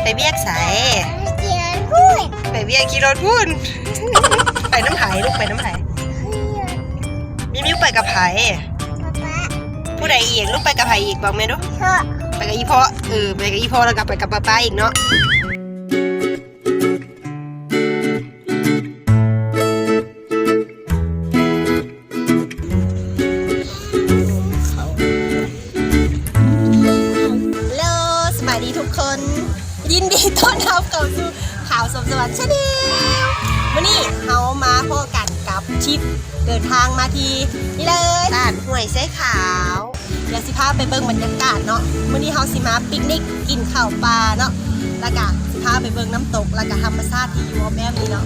ໄປວຽກໃສ? ໄປວຽກຂີ່ລົດພຸ້ນ. ໄປນຳໃຜລູກ? ໄປນຳໃຜ? ມິວມິວໄປກັບໃຜ? ຜູ້ໃດອີກ? ລູກໄປກັບໃຜອີກ? ບອກແມ່ດູ. ພໍ່. ໄປກັບອີ່ພໍ່. ເອີ ໄປກັບອີ່ພໍ່ ແລ້ວກໍໄປກັບປ້າໆອີກເນາະ. ເລີ ສະບາຍດີທຸກຄົນ, ຍິນດີຕ້ອນຮັບເຂົ້າສູ່ຂ່າວສົມສະຫວັນ Channel. ມື້ນີ້ເຮົາມາພໍ້ກັນກັບທຣິບເດີນທາງມາທີ່ນີ້ເລີຍ ຕາດຫ້ວຍໄຊຂາວ. ດຽວຊິພາໄປເບິ່ງບັນຍາກາດເນາະ. ມື້ນີ້ເຮົາຊິມາປິກນິກກິນເຂົ້າປ່າເນາະ ແລ້ວກະຊິພາໄປເບິ່ງນ້ຳຕົກ ແລ້ວກະທຳມະຊາດທີ່ຢູ່ອ້ອມແອ້ມນີ້ເນາະ.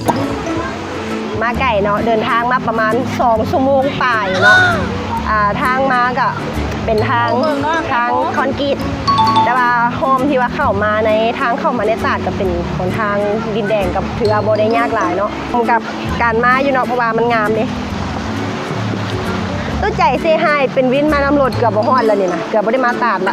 ມາໄກເນາະ, ເດີນທາງມາປະມານສອງຊົ່ວໂມງປາຍເນາະ. ອ່າ ທາງມາກະເປັນທາງ ທາງຄອນກຣີດ ແຕ່ວ່າຮ່ອມທີ່ວ່າເຂົ້າມາໃນ ທາງເຂົ້າມາໃນຕາດກະເປັນຫົນທາງດິນແດງ ກະຖືວ່າບໍ່ໄດ້ຍາກຫຼາຍເນາະ ສົມກັບ ການມາຢູ່ເນາະ ເພາະວ່າມັນງາມເດ້. ຕົວໃຈເສຍຫາຍ ເປັນວິນມານຳລົດ ເກືອບບໍ່ຮອດແລ້ວນີ້ນະ, ເກືອບບໍ່ໄດ້ມາຕາດລະ.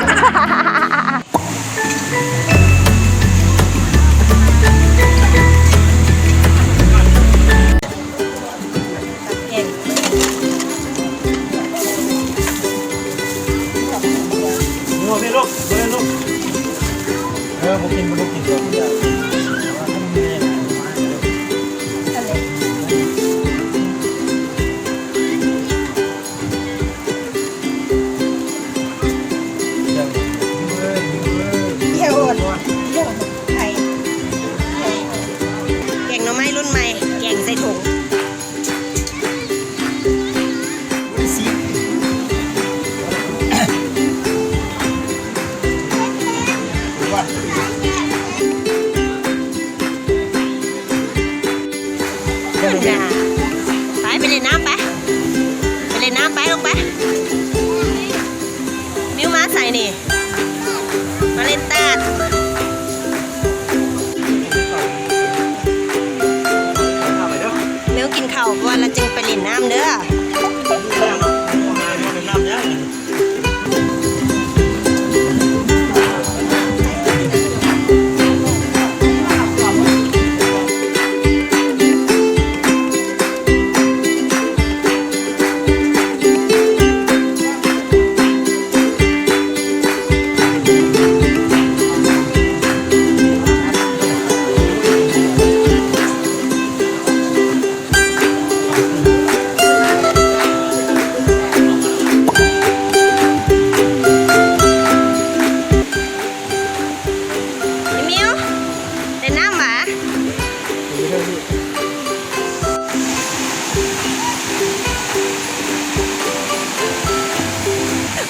ແກງໜໍ່ໄມ້ລຸ້ນໃໝ່ ແກງໃສ່ຖົງ. ໄປ ໄປຫຼິ້ນນ້ຳໄປ ໄປຫຼິ້ນນ້ຳໄປ ລົງໄປ. ມິວມາໃສນີ້? ມາຫຼິ້ນຕາດ. ມິວກິນເຂົ້າກ່ອນ ແລ້ວຈຶ່ງໄປຫຼິ້ນນ້ຳເດີ. ອີ່ມິວ ຫຼິ້ນນ້ຳຫວາ?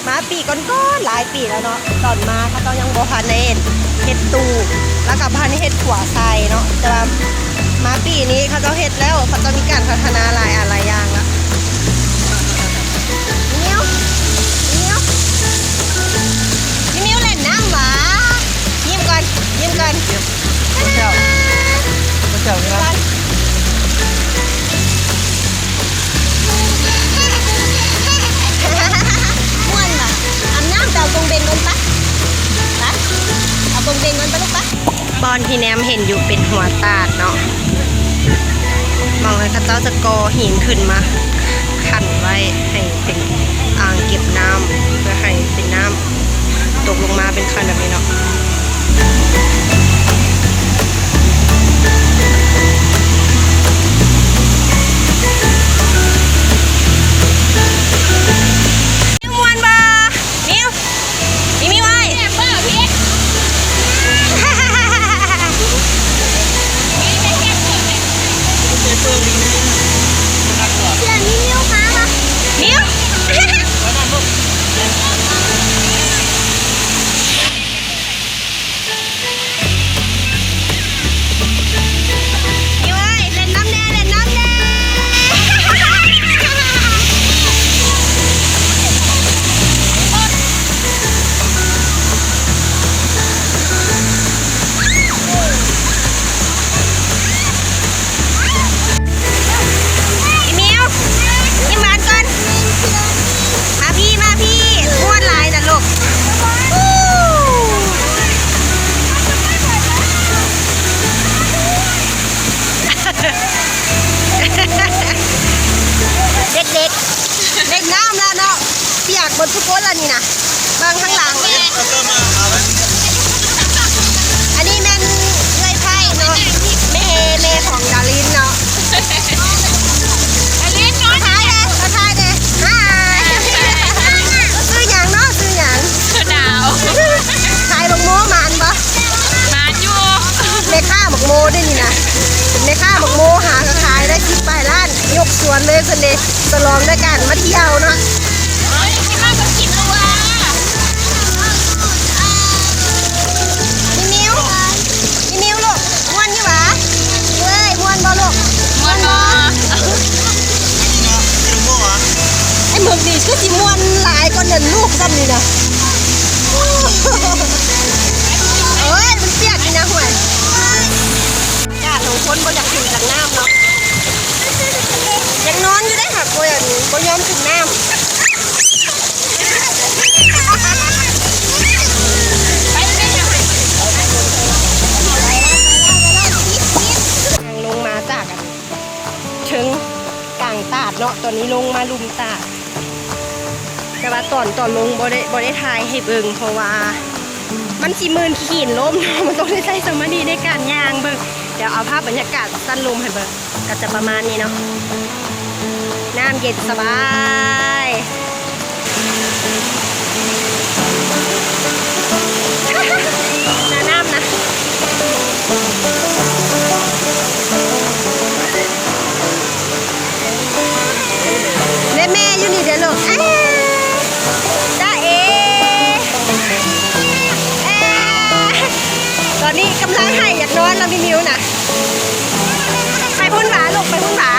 ມາປີກ່ອນໆ ຫຼາຍປີແລ້ວເນາະ, ຕອນມາເຂົາເຈົ້າຍັງບໍ່ທັນໄດ້ເຮັດຕູ້ ແລ້ວກໍບໍ່ທັນໄດ້ເຮັດຂົວໃສ່ເນາະ, ແຕ່ວ່າມາປີນີ້ເຂົາເຈົ້າເຮັດແລ້ວ, ເຂົາເຈົ້າມີການພັດທະນາຫຼາຍອັນຫຼາຍຢ່າງລະ. ມິວ ມິວ ມິວ ເລ່ນນ້ຳຫວາ? ຍິ້ມກ່ອນ ຍິ້ມກ່ອນ. ມ່ວນຫວາ? ອາບນ້ຳ ໄປເອົາກົງເບັງກ່ອນປະ, ໄປ ເອົາກົງເບັງກ່ອນປະລູກປະ. ບ່ອນທີ່ແນມເຫັນຢູ່ເປັນຫົວຕາດເນາະ, ໝ່ອງນັ້ນເຂົາເຈົ້າຈະກໍ່ຫີນຂຶ້ນມາຂັ້ນໄວ້ໃຫ້ເປັນອ່າງເກັບນ້ຳ ເພື່ອໃຫ້ເປັນນ້ຳຕົກລົງມາເປັນຂັ້ນແບບນີ້ເນາະ. ມ່ວນບໍ່? ມິວ ມີມິວອ້າຍ ແຊບເບີພີ່ເອັກ ເຊື່ອມີມິວມາບໍ່? ມິວ. ສວນເລີຍຊັ້ນເດ ສະຫຼອງດ້ວຍການມາທ່ຽວເນາະ. ເອີຍ ຊິມາກໍກິນຕົວະ ອີມິວ ອີມິວລູກ ມ່ວນຢູ່ຫວາ? ເວີຍ ມ່ວນບໍ່ລູກ? ມ່ວນບໍ່? ໄອ້ເໝິກນີ້ຄືຊິມ່ວນຫຼາຍກວ່ານັ້ນລູກຊ້ຳນີ້ນະ. ໂອ້ຍ ມັນປຽກນີ້ນະ ຫ້ວຍ. ອາກາດຂອງຄົນບໍ່ຢາກຂຶ້ນຈາກນ້ຳເນາະ. ຢາກນອນຢູ່ເດ້ ຫາກບໍ່ ອັນ ບໍ່ຍອມຂຶ້ນນ້ຳ. ຍ່າງລົງມາຈາກ ອັນ ເທິງກາງຕາດເນາະ, ຕອນນີ້ລົງມາລຸ່ມຕາດ. ແຕ່ວ່າຕອນ ຕອນລົງບໍ່ໄດ້ ບໍ່ໄດ້ຖ່າຍໃຫ້ເບິ່ງ ເພາະວ່າມັນຊິມື່ນຂີ້ຫີນລົ້ມເນາະ, ມັນຕ້ອງໄດ້ໃຊ້ສະມາທິໃນການຍ່າງເບິ່ງ. ດຽວເອົາພາບບັນຍາກາດສັ້ນລົມໃຫ້ເບິ່ງ ກໍຈະປະມານນີ້ເນາະ. ນ້ຳເຢັນສະບາຍ ໜ້ານ້ຳນະ. ແມ່ ແມ່ຢູ່ນີ້ເດີ້ລູກ. ອ້າ ຕາເອ ເອ ຕອນນີ້ກຳລັງໄຫ້ຢາກນອນແລ້ວ ມີມິວນະ. ໄປພຸ້ນຫວາລູກ ໄປພຸ້ນຫວາ.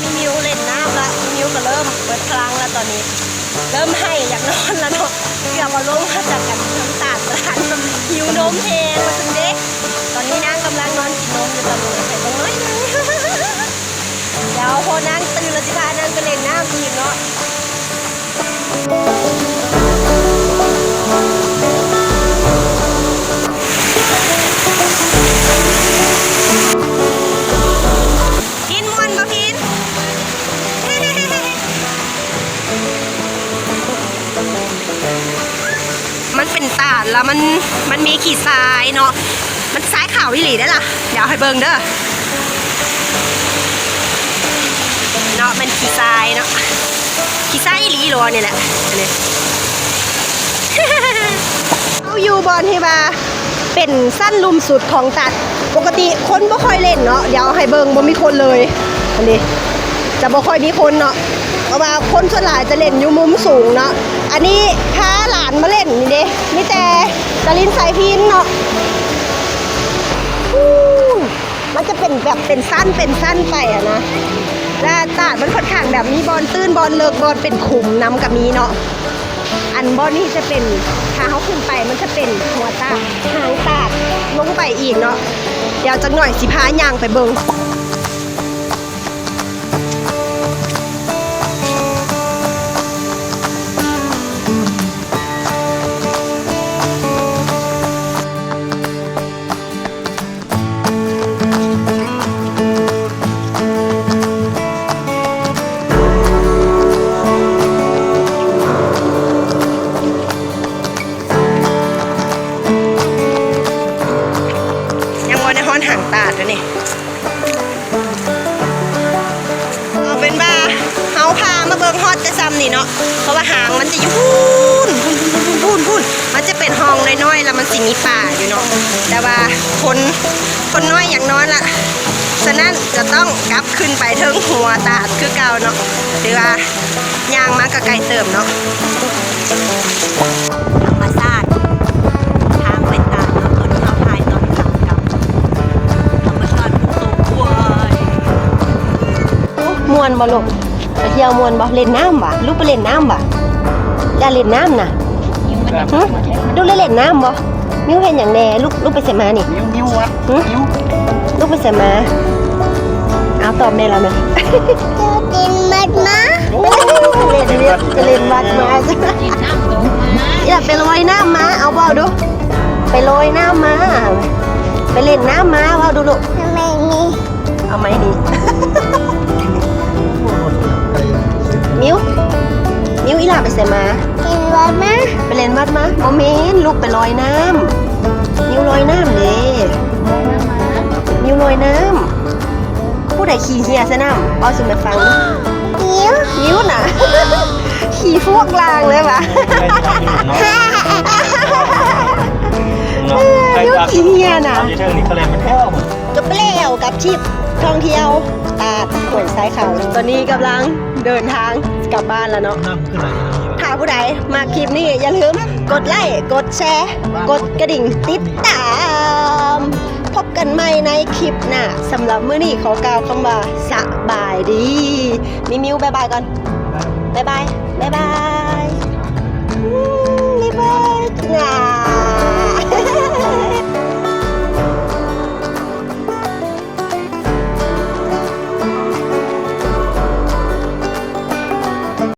ມີມິວເຫຼັ້ນນ້ຳລະ ມີມິວກໍເລີ່ມເບິດພະລັງລະຕອນນີ້. ເລີ່ມໄຫ້ຢາກນອນລະເນາະ. ເກືອບວ່າລົງມາຈາກກັນ ນ້ຳຕາດປະທານ ຫິວນົມແຮງວ່າຊັ້ນເດ. ຕອນນີ້ນາງກຳລັງນອນກິນນົມຢູ່ ຕອນນີ້ໃຫ້ເບິ່ງໜ້ອຍໜຶ່ງ. ດຽວພໍນາງຕື່ນລະຊິພານາງໄປເຫຼັ້ນນ້ຳອີກເນາະ. ພິນ ມ່ວນບໍ່ພິນ? ມັນເປັນຕາດລະ ມັນ ມັນມີຂີ້ຊາຍເນາະ, ມັນຊາຍຂາວອີ່ຫຼີເດ້ລະ. ດຽວໃຫ້ເບິ່ງເດີ້ເນາະ, ແມ່ນຂີ້ຊາຍເນາະ. ຂີ້ຊາຍອີ່ຫຼີໂລ ອັນນີ້ແຫຼະ ອັນນີ້. ເຮົາຢູ່ບ່ອນທີ່ວ່າເປັນຊັ້ນລຸ່ມສຸດຂອງຕາດ. ປົກກະຕິຄົນບໍ່ຄ່ອຍເຫຼັ້ນເນາະ, ດຽວໃຫ້ເບິ່ງ ບໍ່ມີຄົນເລີຍ. ອັນນີ້ຈະບໍ່ຄ່ອຍມີຄົນເນາະ ເພາະວ່າຄົນສ່ວນຫຼາຍຈະເຫຼັ້ນຢູ່ມຸມສູງເນາະ. ອັນນີ້ພາຫຼານມາເຫຼັ້ນນີ້ເດ້ ມີແຕ່ຕາລິນສາຍພິນເນາະ. ມັນຈະເປັນແບບເປັນຊັ້ນເປັນຊັ້ນໄປຫັ້ນນະ ແລະ ຕາດມັນຂ້ອນຂ້າງແບບມີບ່ອນຕື້ນ ບ່ອນເລິກ ບ່ອນເປັນຂຸມນຳກໍມີເນາະ. ອັນບ່ອນນີ້ຈະເປັນ ຖ້າເຮົາຂຶ້ນໄປ ມັນຈະເປັນຫົວຕາດ ຫາງຕາດລົງໄປອີກເນາະ. ດຽວຈັກໜ້ອຍຊິພາຍ່າງໄປເບິ່ງ. ຍັງບໍ່ໄດ້ຮອດຫາງຕາດເດີ້ນີ້. ເອົາເປັນວ່າເຮົາພາມາເບິ່ງຮອດແຕ່ຊ່ຳນີ້ເນາະ ເພາະວ່າຫາງມັນຈະຢູ່ພຸ້ນ ພຸ້ນ ມັນຈະເປັນຮ່ອງນ້ອຍໆ ແລ້ວມັນຊິມີປ່າຢູ່ເນາະ. ແຕ່ວ່າຄົນ ຄົນນ້ອຍຢາກນອນລະ ສະນັ້ນຈະຕ້ອງກັບຂຶ້ນໄປເທິງຫົວຕາດຄືເກົ່າເນາະ ຫຼືວ່າ ຍ່າງມາກໍໄກເຕີບເນາະ. ທຳມະຊາດ ທາງໄປຕາດເນາະ. ຕອນນີ້ເຮົາຖ່າຍຕອນຂາກັບ ທຳມະຊາດພູໂຕກວຍ. ມ່ວນບໍ່ລູກ? ໄປທ່ຽວມ່ວນບໍ່? ເຫຼັ້ນນ້ຳຫວາ? ລູກໄປເຫຼັ້ນນ້ຳຫວາ? ຢ່າເຫຼັ້ນນ້ຳນະ. ຫຶ? ລູກໄດ້ເຫຼັ້ນນ້ຳບໍ່? ມິວເຮັດຫຍັງແດ່? ລູກ ລູກໄປໃສມານີ້? ມິວ ມິວຫວະ? ຫຶ? ມິວ ລູກໄປໃສມາ? ເອົາ ຕອບແມ່ລາວແມ່. ໄປເຫຼັ້ນວັດມາ. ໄປເຫຼັ້ນວັດມາ. ອີ່ຫຼ້າໄປລອຍນ້ຳມາ. ເອົາ ເວົ້າດູ. ໄປລອຍນ້ຳມາ. ໄປເຫຼັ້ນນ້ຳມາ. ເວົ້າດູລູກ. ເອົາໄມ້ນີ້ ເອົາໄມ້ນີ້. ມິວ ມິວ ອີ່ຫຼ້າໄປໃສມາ? ເຫຼັ້ນວັດມາ. ໄປເຫຼັ້ນວັດມາ? ບໍ່ແມ່ນ ລູກໄປລອຍນ້ຳ. ມິວລອຍນ້ຳເດ້. ມິວລອຍນ້ຳ. ຜູ້ໃດຂີ້ເຫື່ອໃສ່ນ້ຳ? ເວົ້າສູ່ແມ່ຟັງ. ຫິວ ຫິວນະ ຂີ້ຟວກລາງເລີຍຫວາ. ຫິວ ທີ່ເຮືອນະ ຢູ່ເທິງນີ້ເຂົາແລ່ນເປັນແຖວໝົດ. ຈົບໄປແລ້ວກັບທຣິບທ່ອງທ່ຽວຕາດຫ້ວຍຊາຍຂາວ. ຕອນນີ້ກຳລັງເດີນທາງກັບບ້ານແລ້ວເນາະ. ຖ້າຜູ້ໃດມັກຄລິບນີ້ ຢ່າລືມກົດໄລ້ ກົດແຊ ກົດກະດິ່ງຕິດຕາມ. ພົບກັນໃໝ່ໃນຄລິບໜ້າ. ສຳລັບມື້ນີ້ຂໍກ່າວຄຳວ່າສະບາຍດີ. ມີມິວບາຍບາຍກ່ອນ. ບາຍບາຍ ບາຍບາຍ.